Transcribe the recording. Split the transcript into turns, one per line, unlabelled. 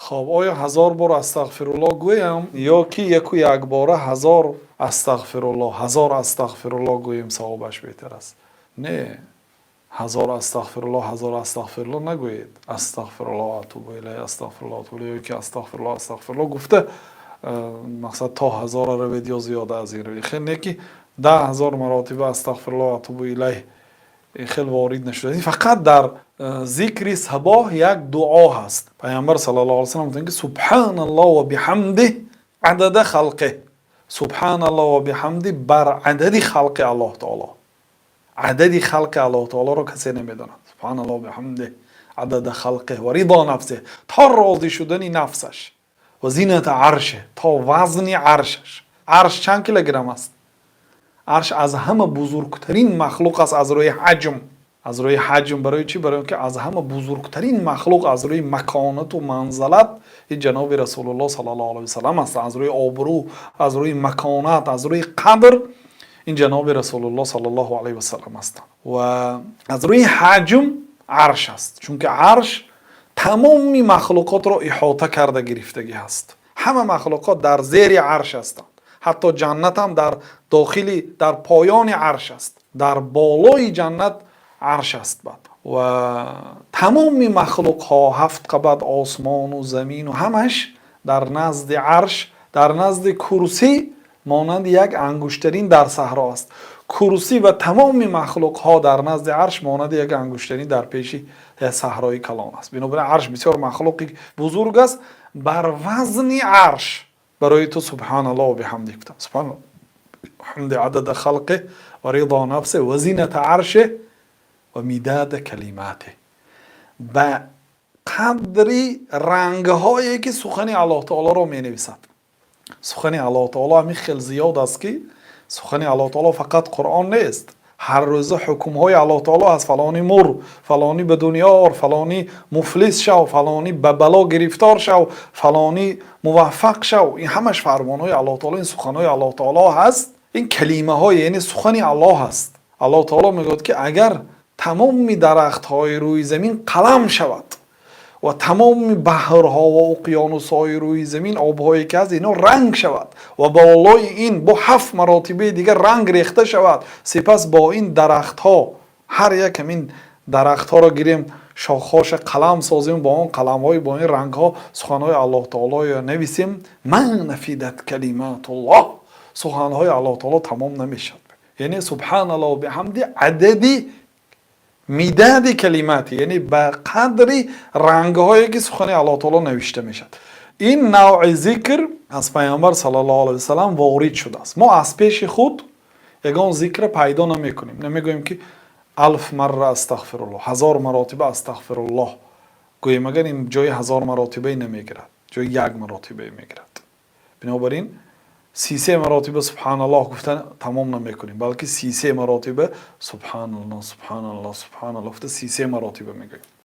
Хоб, оё 1000 бор астағфируллоҳ гӯям ё ки яку якбора 1000 астағфируллоҳ, 1000 астағфируллоҳ гӯем, савобаш беҳтар аст? Не, 1000 астағфируллоҳ, 1000 астағфируллоҳ нагӯед. Астағфируллоҳ атубу илайҳ, астағфируллоҳ атубу илайҳ, ё ки астағфируллоҳ, астағфируллоҳ гуфта, мақсад, то 1000-ро равед ё зиёда аз ин равед. Хел не ки 10 000 маротиба астағфируллоҳ атубу илайҳ, ин хел ворид нашуда. Ин фақат дар зикри сабоҳ як дуо ҳаст. Пайғамбар саллаллоҳу алайҳи васаллам гуфтанд, ки субҳаналлоҳ ва биҳамдиҳ адада халқиҳ, субҳаналлоҳ ва биҳамди бар адади халқи Аллоҳ таоло. Адади халқи Аллоҳ таолоро касе намедонад. Субҳаналлоҳ биҳамдиҳ адада халқиҳ ва ридо нафсиҳ, то розӣ шудани нафсаш, ва зината аршиҳ, то вазни аршаш. Арш чанд килограмм аст? Арш аз ҳама бузургтарин махлуқ аст аз рӯи ҳаҷм, аз рӯи ҳаҷм. Барои чӣ? Барои он ки аз ҳама бузургтарин махлуқ аз рӯи маконату манзалат ин ҷаноби Расулуллоҳ саллаллоҳу алайҳи васаллам аст. Аз рӯи обрӯ, аз рӯи маконат, аз рӯи қадр ин ҷаноби Расулуллоҳ саллаллоҳу алайҳи васаллам ҳастанд. Ва аз рӯи ҳаҷм арш аст, чунки арш тамоми махлуқотро иҳота карда гирифтагӣ ҳаст. Ҳама махлуқот дар зери арш ҳастанд. Ҳатто ҷаннат ҳам дар дохили, дар поёни арш аст, дар болои ҷаннат арш аст. Баъд ва тамоми махлуқҳо, ҳафт қабат осмону замину ҳамаш дар назди арш, дар назди курсӣ монанди як ангуштарин дар саҳро аст. Курсӣ ва тамоми махлуқҳо дар назди арш монанди як ангуштарин дар пеши саҳрои калон аст. Бинобар ин арш бисёр махлуқи бузург аст. Бар вазни арш барои ту субҳаналлоҳ биҳамди гуфтам, субҳаналлоҳ ҳамди адада халқи ва ридо нафси ва зината арши ва мидада калимати, ба қадри рангҳое ки сухани Аллоҳ таолоро менависад. Сухани Аллоҳ таоло ҳамин хел зиёд аст, ки сухани Аллоҳ таоло фақат Қуръон нест. Ҳар рӯза ҳукмҳои Аллоҳ таоло аст: фалонӣ мур, фалонӣ ба дунё ор, фалонӣ муфлис шав, фалонӣ ба бало гирифтор шав, фалонӣ муваффақ шав. Ин ҳамаш фармонҳои Аллоҳ таоло, ин суханҳои Аллоҳ таоло ҳаст. Ин калимаҳо, яъне сухани Аллоҳ ҳаст. Аллоҳ таоло мегӯяд, ки агар тамоми дарахтҳои рӯи замин қалам шавад ва тамоми баҳрҳо ва уқёнусҳои рӯи замин, обҳое ки ҳаст, ино ранг шавад ва болои ин бо ҳафт маротибаи дигар ранг рехта шавад, сипас бо ин дарахтҳо, ҳар як ҳамин дарахтҳоро гирем, шохҳоша қалам созем, бо он қаламҳои, бо ин рангҳо суханҳои Аллоҳ таолоро нависем, ма нафидат калиматуллоҳ, суханҳои Аллоҳ таоло тамом намешавад. Яъне субҳаналлоҳ биҳамди адади мидади калимати, яъне ба қадри рангҳое ки сухани Аллоҳ таоло навишта мешавад. Ин навъи зикр аз Пайғамбар саллаллоҳу алайҳи васаллам ворид шудааст. Мо аз пеши худ ягон зикра пайдо намекунем, намегӯем ки алф марра астағфируллоҳ, 1000 маротиба астағфируллоҳ гӯем. Агар ин ҷои 1000 маротибае намегирад, ҷои як маротибае мегирад. Бинобар ин 33 маротиба субҳаналлоҳ гуфта тамом намекунем, балки 33 маротиба субҳаналлоҳ, субҳаналлоҳ, субҳаналлоҳ гуфта 33 маротиба мегӯем.